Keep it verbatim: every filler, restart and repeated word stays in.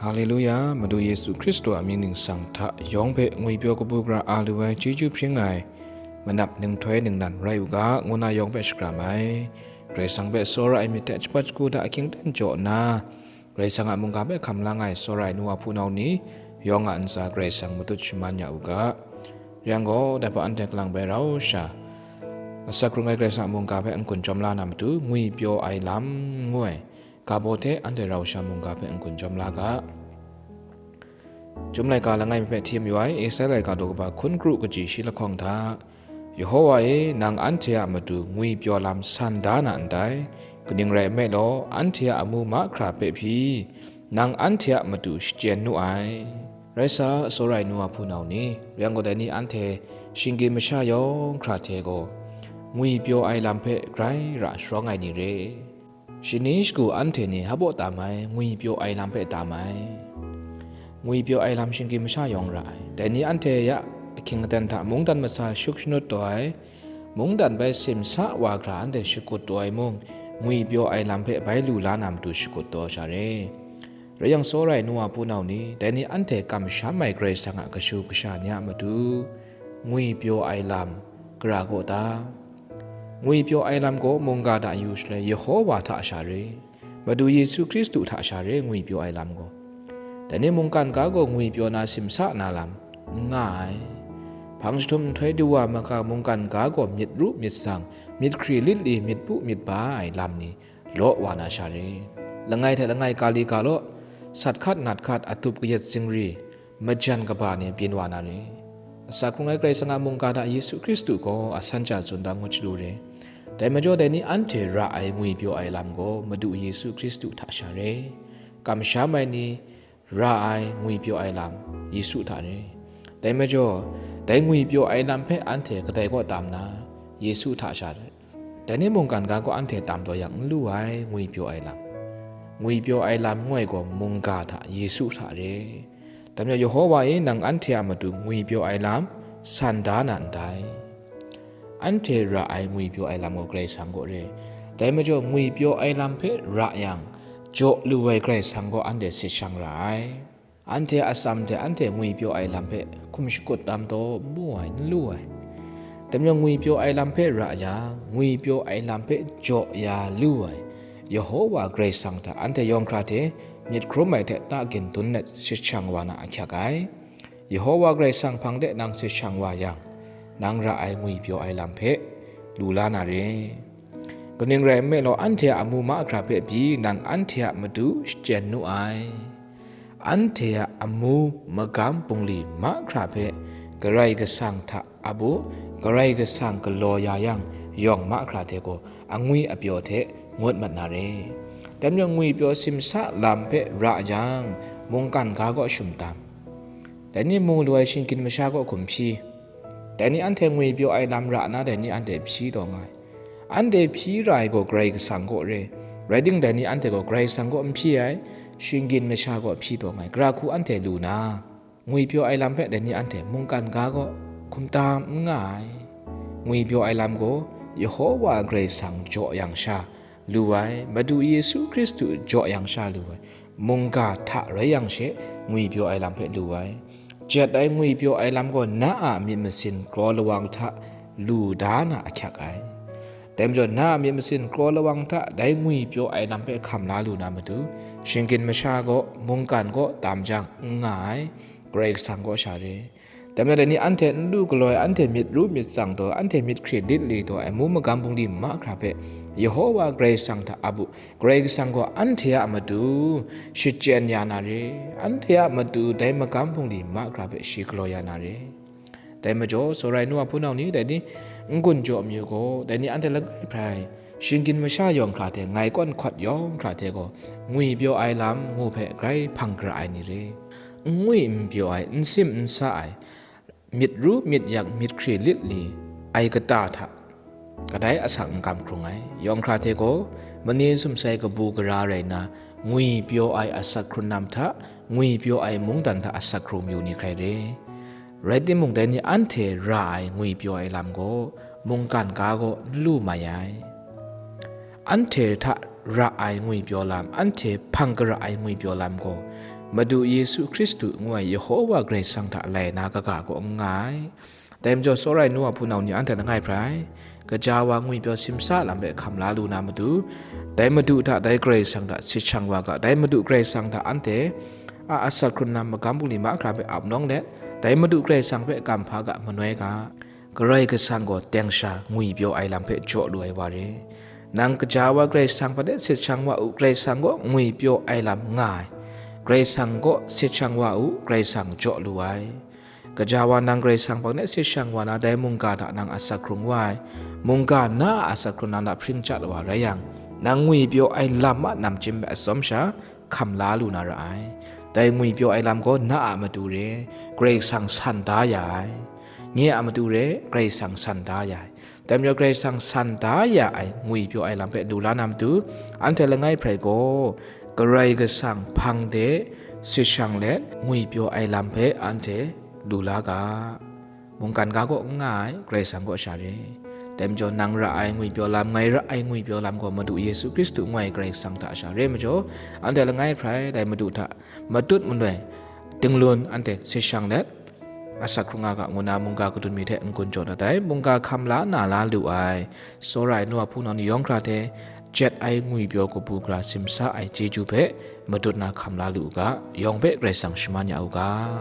Haleluya, Madu Yesu Hkristu a mying ningsang hta yawng hpe ngwipyaw kabu gara a lu ai chyeju hpring ai manap ninghtoi ningnan rai u ga, ngu na yawng hpe shakram ai. Karai Kasang hpe tsawra ai myit hte shapat shagu hta ahkying aten jaw nna, Karai Kasang a mungga hpe hkam lang ai tsawra ai nu wa hpunau ni yawng a ntsa Karai Kasang matut shaman ya u ga. Rai yang gaw, dai hpa anhte kalang bai rau sha, asak hkrung ai Karai Kasang a mungga hpe n-gun chyawm la na matu, ngwipyaw ai lam ngu ai ga baw hte anhte rau sha mungga hpe n-gun chyawm la ga. Chyum laika langai mi hpe hti mayu ai, Esai laika daw kaba hkun kru kaji shi lahkawng hta, Yehowa e, nang anhte a matu ngwipyaw lam san da na ndai? Kaning rai nme law, anhte a amu mahkra hpe pyi, nang anhte a matu shachyen nu ai. Rai sa, tsawra ai nu wa hpunau ni, rai yang gaw, dai ni anhte shinggyim masha yawng hkra hte gaw, ngwipyaw ai lam hpe grai ra sharawng ai ni re. Shani shagu anhte ni hpaw tam ai, ngwipyaw ai lam hpe tam ai. Ngwipyaw ai lam shinggyim masha yawng ra ai. Dai ni anhte ya ahkying aten hta mungdan masa shuk shanut taw ai, mungdan bai simsa wa hkra anhte shakut taw ai mung, ngwipyaw ai lam hpe bai lu la na matu shakut taw sha re. Rai yang, tsawra ai nu wa hpunau ni, dai ni anhte kamsham ai Karai Kasang a kashu kasha ni a matu, ngwipyaw ai lam gara gaw ta? Ngwipyaw ai lam gaw mungga hta yu shaloi Yehowa hta sha re, Madu Yesu Hkristu hta sha re, ngwipyaw ai lam gaw. Dai ni mungkan ga gaw ngwipyaw na simsa na lam n nga ai. Hpang jahtum nhtoi du wa maka mungkan ga gaw myit ru myit tsang, myit hkri lit li, myit pu myit ba ai lam ni law wa na sha re. Langai hte langai kali ga law, sat hkat nat hkat, atup kayat zingri, majan kaba ni byin wa na re. Asak hkrung ai Karai Kasang a mungga hta Yesu Hkristu gaw asan ja tsun da ngut chyalu re. Dai majaw, dai ni anhte ra ai ngwipyaw ai lam gaw Madu Yesu Hkristu hta sha re. Kamsham ai ni ra ai ngwipyaw ai lam Yesu hta re. Dai majaw, dai ngwipyaw ai lam hpe anhte kadai kaw tam na, Yesu hta sha re. Dai ni mungkan ga gaw anhte tam taw yang n lu ai, ngwipyaw ai lam. Ngwipyaw ai lam ngu ai gaw mungga hta, Yesu hta re. Dai majaw, Yehowa e, nang anhte a matu ngwipyaw ai lam san da na ndai? Anhte ra ai ngwipyaw ai lam gaw Karai Kasang kaw re. Dai majaw, ngwipyaw ai lam hpe ra yang, jaw lu ai Karai Kasang gaw anhte sit shang ra ai. Anhte a atsam hte anhte ngwipyaw ai lam hpe hkum shakut tam taw n mu ai, n lu ai. Dai majaw, ngwipyaw ai lam hpe ra yang, ngwipyaw ai lam hpe jaw ya lu ai Yehowa Karai Kasang hta anhte yawng hkra hte myit hkrum ai hte na gin dun let sit shang wa na ahkyak ai. Yehowa Karai Kasang hpang de nang sit shang wa yang, nang ra ai ngwipyaw ai lam hpe lu la na re. Kaning rai nme law, anhte a amu mahkra hpe pyi nang anhte a matu shachyen nu ai. Anhte a amu magam bungli mahkra hpe Karai Kasang hta a bu, Karai Kasang galaw ya yang, yawng mahkra hte gaw angwi apyaw hte ngut mat na re. Dai majaw, ngwipyaw simsa lam hpe ra yang, mungkan ga gaw shum tam. Dai ni mu lu ai shinggyim masha gaw hkum hpyi. Dai ni anhte ngwipyaw ai lam ra na, dai ni anhte hpyi taw nga ai. Anhte hpyi ra ai gaw Karai Kasang kaw re. Rai timung, dai ni anhte gaw Karai Kasang kaw n hpyi ai, shinggyim masha kaw hpyi taw nga ai. Gara hku anhte lu na, ngwipyaw ai lam hpe dai ni anhte mungkan ga kaw hkum tam n nga ai. Ngwipyaw ai lam gaw Yehowa Karai Kasang jaw yang sha lu ai, Madu Yesu Hkristu jaw yang sha lu ai, mungga hta rai yang she ngwipyaw ai lam hpe lu ai. Jet ai ngwipyaw ai lam gaw na a myit masin kraw lawang hta lu da na ahkyak ai. Dai majaw, na a myit masin kraw lawang hta dai ngwipyaw ai lam hpe hkam la lu na matu, shinggyim masha gaw, mungkan gaw tam jang n nga ai, Karai Kasang kaw sha re. Dai majaw, dai ni anhte n lu galaw ai, anhte myit ru myit tsang taw, anhte myit hkrit lit li taw ai, amu magam bungli mahkra hpe Yehowa Karai Kasang hta a bu, Karai Kasang gaw anhte a matu shachyen ya na re, anhte a matu dai magam bungli mahkra hpe shi galaw ya na re. Dai majaw, tsawra ai nu wa hpunau ni, dai ni n-gun jaw mayu gaw, dai ni anhte langai hprai, shinggyim masha yawng hkra hte, ngai kawn hkawt yawng hkra hte gaw, ngwipyaw ai lam ngu hpe grai hpang gara ai ni re. N ngwi n pyaw ai, n sim n sa ai, myit ru myit yak, myit hkri lit li ai kata hta kadai asak n kam hkrung ai. Yawng hkra hte gaw, mani sumsai kabu gara rai nna, ngwipyaw ai asak hkrun lam hta, ngwipyaw ai mungdan hta asak hkrung yu ni hkrai re. Rai timung, dai ni anhte ra ai ngwipyaw ai lam gaw, mungkan ga gaw n lu mai ai. Anhte hta ra ai ngwipyaw lam, anhte hpang gara ai ngwipyaw lam gaw, Madu Yesu Hkristu ngu ai Yehowa Karai Kasang hta lai na kaga kaw n nga ai. Dai majaw, tsawra ai nu wa hpunau ni, anhte langai hprai, gaja wa ngwipyaw simsa lam hpe hkam la lu na matu, dai Madu hta, dai Karai Kasang hta sit shang wa ga, dai Madu Karai Kasang hta anhte a asak hkrun lam magam bungli mahkra hpe ap nawng let, dai Madu Karai Kasang hpe kamhpa ga manoi ga. Karai Kasang gaw teng sha ngwipyaw ai lam hpe jaw lu ai wa re. Nang gaja wa Karai Kasang hpe sit shang wa u, Karai Kasang gaw ngwipyaw ai lam nga ai. Karai Kasang gaw sit shang wa u, Karai Kasang jaw lu ai. Gaja wa nang Karai Kasang hpe sit shang wa na, dai mungga hta nang asak hkrung wa ai. Mungga na a asak hkrung nang hta hpring chyat wa rai yang, nang ngwipyaw ai lam a namchyim hpe atsawm sha hkam la lu na ra ai. Dai ngwipyaw ai lam gaw na a matu re, Karai Kasang san da ya ai. Nye a matu re, Karai Kasang san da ya ai. Dai majaw, Karai Kasang san da ya ai ngwipyaw ai lam hpe lu la na matu, anhte langai hprai gaw, Karai Kasang hpang de sit shang let, ngwipyaw ai lam hpe anhte lu la ga. Mungkan ga kaw n nga ai, Karai Kasang kaw sha re. Dai majaw, nang ra ai ngwipyaw lam, ngai ra ai ngwipyaw lam gaw Madu Yesu Hkristu ngu ai Karai Kasang hta sha re majaw, anhte langai hprai dai Madu hta matut manoi, tinglun anhte sit shang let, asak hkrung a ga ngu na mungga kadun mi hte n-gun jaw dat ai, mungga hkam la na la lu ai, tsawra ai nu wa hpunau ni yawng hkra hte jet ai ngwipyaw kabu gara simsa ai chyeju hpe matut na hkam la lu u ga, yawng hpe Karai Kasang shaman ya u ga.